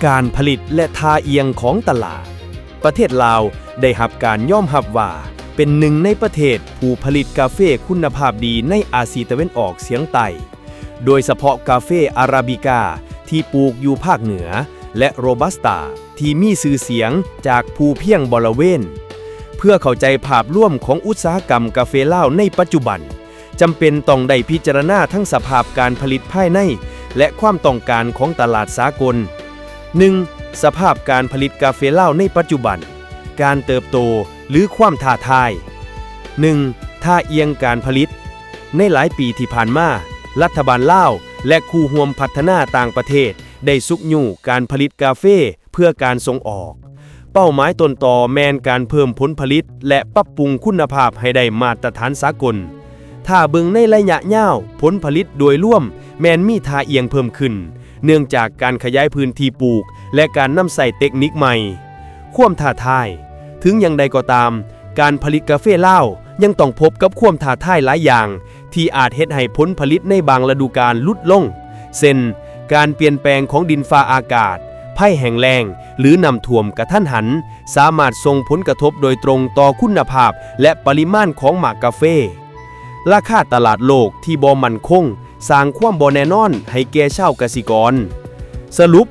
ການຜະລິດ ແລະ ທ່າອ່ຽງຂອງຕະຫຼາດ. ປະເທດລາວໄດ້ຮັບການຍອມຮັບວ່າເປັນໜຶ່ງໃນປະເທດຜູ້ຜະລິດກາເຟຄຸນນະພາບດີໃນອາຊີຕາເວັນອອກສຽງໃຕ້, ໂດຍສະເພາະກາເຟອາຣາບິກາທີ່ປູກຢູ່ພາກເໜືອ ແລະ ໂຣບັສຕາທີ່ມີຊື່ສຽງຈາກພູພຽງບໍລະເວນ. ເພື່ອເຂົ້າໃຈພາບລວມຂອງອຸດສາຫະກຳກາເຟລາວໃນປັດຈຸບັນ, ຈຳເປັນຕ້ອງໄດ້ພິຈາລະນາທັງສະພາບການຜະລິດພາຍໃນ ແລະ ຄວາມຕ້ອງການຂອງຕະຫຼາດສາກົນ. ໜຶ່ງ, ສະພາບການຜະລິດກາເຟລາວໃນປັດຈຸບັນ, ການເຕີບໂຕ ຫຼື ຄວາມທ້າທາຍ. ໜຶ່ງ, ທ່າອ່ຽງການຜະລິດ. ໃນຫຼາຍປີທີ່ຜ່ານມາ, ລັດຖະບານລາວ ແລະ ຄູ່ຮ່ວມພັດທະນາຕ່າງປະເທດ ໄດ້ຊຸກຍູ້ການຜະລິດກາເຟເພື່ອການສົ່ງອອກ. ເປົ້າໝາຍຕົ້ນຕໍແມ່ນການເພີ່ມຜົນຜະລິດ ແລະ ປັບປຸງຄຸນນະພາບໃຫ້ໄດ້ມາດຕະຖານສາກົນ. ຖ້າເບິ່ງໃນໄລຍະຍາວ, ຜົນຜະລິດໂດຍລວມແມ່ນມີທ່າອ່ຽງເພີ່ມຂຶ້ນ, ເນື່ອງຈາກການຂະຫຍາຍພື້ນທີ່ປູກ ແລະ ການນຳໃຊ້ເຕັກນິກໃໝ່. ຄວາມທ້າທາຍ. ເຖິງຢ່າງໃດກໍຕາມ, ການຜະລິດກາເຟລາວຍັງຕ້ອງພົບກັບຄວາມທ້າທາຍຫຼາຍຢ່າງ ທີ່ອາດເຮັດໃຫ້ຜົນຜະລິດໃນບາງລະດູການຫຼຸດລົງ, ເຊັ່ນ ການປ່ຽນແປງຂອງດິນຟ້າອາກາດ, ໄພແຫ້ງແລ້ງ ຫຼື ນ້ຳຖ້ວມກະທັນຫັນ ສາມາດສົ່ງຜົນກະທົບໂດຍຕຣົງຕໍ່ຄຸນນະພາບ ແລະ ປະລິມານຂອງໝາກກາເຟ. ລາຄາຕະຫຼາດໂລກທີ່ບໍ່ໝັ້ນຄົງ ສ້າງຄວາມບໍ່ແນ່ນອນໃຫ້ແກ່ຊາວກະສິກອນ. ສະຫຼຸບ,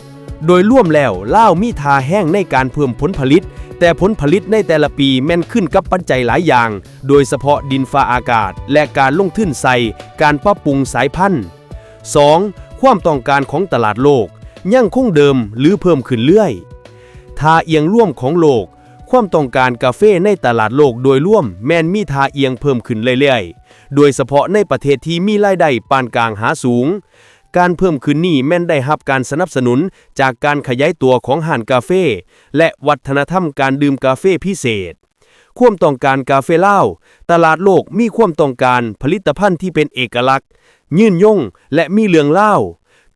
ໂດຍລວມແລ້ວ, ລາວມີທ່າແຮງໃນການເພີ່ມຜົນຜະລິດ, ແຕ່ຜົນຜະລິດໃນແຕ່ລະປີແມ່ນຂຶ້ນກັບປັດໄຈຫຼາຍຢ່າງ, ໂດຍສະເພາະດິນຟ້າອາກາດ ແລະ ການລົງທຶນໃສ່ການປັບປຸງສາຍພັນ. ສອງ, ຄວາມຕ້ອງການຂອງຕະຫຼາດໂລກຍັງຄົງເດີມ ຫຼື ເພີ່ມຂຶ້ນເລື້ອຍ. ທ່າອ່ຽງລວມຂອງໂລກ. ຄວາມຕ້ອງການກາເຟໃນຕະຫຼາດໂລກໂດຍລວມແມ່ນມີທ່າອ່ຽງເພີ່ມຂຶ້ນເລື້ອຍໆ, ໂດຍສະເພາະໃນປະເທດທີ່ມີລາຍໄດ້ປານກາງຫາສູງ. ການເພີ່ມຂຶ້ນນີ້ແມ່ນໄດ້ຮັບການສະໜັບສະໜູນຈາກການຂະຫຍາຍຕົວຂອງຮ້ານກາເຟ ແລະ ວັດທະນະທຳການດື່ມກາເຟພິເສດ. ຄວາມຕ້ອງການກາເຟລາວ. ຕະຫຼາດໂລກມີຄວາມຕ້ອງການຜະລິດຕະພັນທີ່ເປັນເອກະລັກ, ຍືນຍົງ ແລະ ມີເລື່ອງລາວ.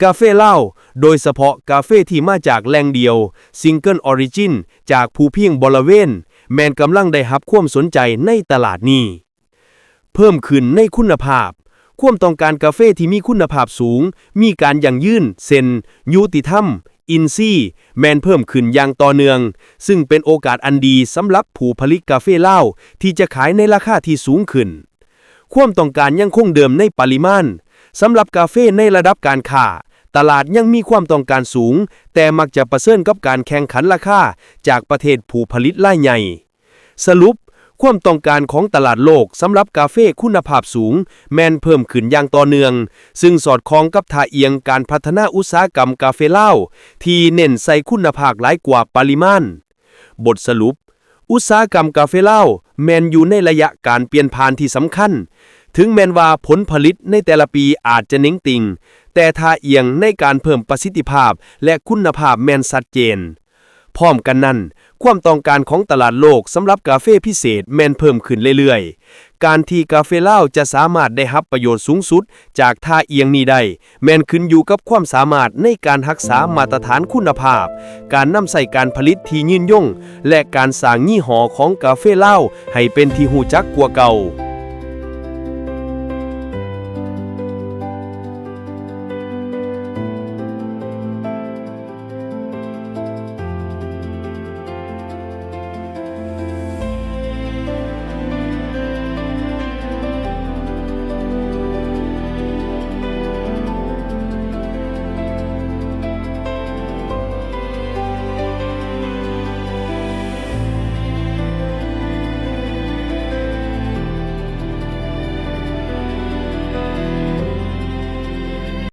ກາເຟລາວ, ໂດຍສະເພາະກາເຟທີ່ມາຈາກແຫຼ່ງດຽວ, Single Origin, ຈາກພູພຽງບໍລະເວນ, ແມ່ນກຳລັງໄດ້ຮັບຄວາມສົນໃຈໃນຕະຫຼາດນີ້. ເພີ່ມຂຶ້ນໃນຄຸນນະພາບ. ຄວາມຕ້ອງການກາເຟທີ່ມີຄຸນນະພາບສູງ, ມີການຢັ້ງຢືນ, ເຊັ່ນ ຍຸຕິທຳ, ອິນຊີ, ແມ່ນເພີ່ມຂຶ້ນຢ່າງຕໍ່ເນື່ອງ, ຊຶ່ງເປັນໂອກາດອັນດີສຳລັບຜູ້ຜະລິດກາເຟລາວທີ່ຈະຂາຍໃນລາຄາທີ່ສູງຂຶ້ນ. ຄວາມຕ້ອງການຍັງຄົງເດີມໃນປະລິມານ. ສຳລັບກາເຟໃນລະດັບການຄ້າ, ຕະຫຼາດຍັງມີຄວາມຕ້ອງການສູງ, ແຕ່ມັກຈະປະເຊີນກັບການແຂ່ງຂັນລາຄາຈາກປະເທດຜູ້ຜະລິດລາຍໃຫຍ່. ສະຫຼຸບ, ຄວາມຕ້ອງການຂອງຕະຫຼາດໂລກສຳລັບກາເຟຄຸນນະພາບສູງແມ່ນເພີ່ມຂຶ້ນຢ່າງຕໍ່ເນື່ອງ, ຊຶ່ງສອດຄ່ອງກັບທ່າອ່ຽງການພັດທະນາອຸດສາຫະກຳກາເຟລາວ ທີ່ເນັ້ນໃສ່ຄຸນນະພາບຫຼາຍກວ່າປະລິມານ. ບົດສະຫຼຸບ, ອຸດສາຫະກຳກາເຟລາວແມ່ນຢູ່ໃນໄລຍະການປ່ຽນຜ່ານທີ່ສຳຄັນ. ເຖິງແມ່ນວ່າຜົນຜະລິດໃນແຕ່ລະປີອາດຈະເໜັງຕິ່ງ, ແຕ່ທ່າອ່ຽງໃນການເພີ່ມປະສິດທິພາບ ແລະ ຄຸນນະພາບແມ່ນຊັດເຈນ. ພ້ອມກັນນັ້ນ, ຄວາມຕ້ອງການຂອງຕະຫຼາດໂລກສຳລັບກາເຟພິເສດແມ່ນເພີ່ມຂຶ້ນເລື້ອຍໆ. ການທີ່ກາເຟລາວຈະສາມາດໄດ້ຮັບປະໂຫຍດສູງສຸດຈາກທ່າອ່ຽງນີ້ໄດ້, ແມ່ນຂຶ້ນຢູ່ກັບຄວາມສາມາດໃນການຮັກສາມາດຕະຖານຄຸນນະພາບ, ການນຳໃຊ້ການຜະລິດທີ່ຍືນຍົງ ແລະ ການສ້າງຍີ່ຫໍ້ຂອງກາເຟລາວໃຫ້ເປັນທີ່ຮູ້ຈັກກວ່າເກົ່າ.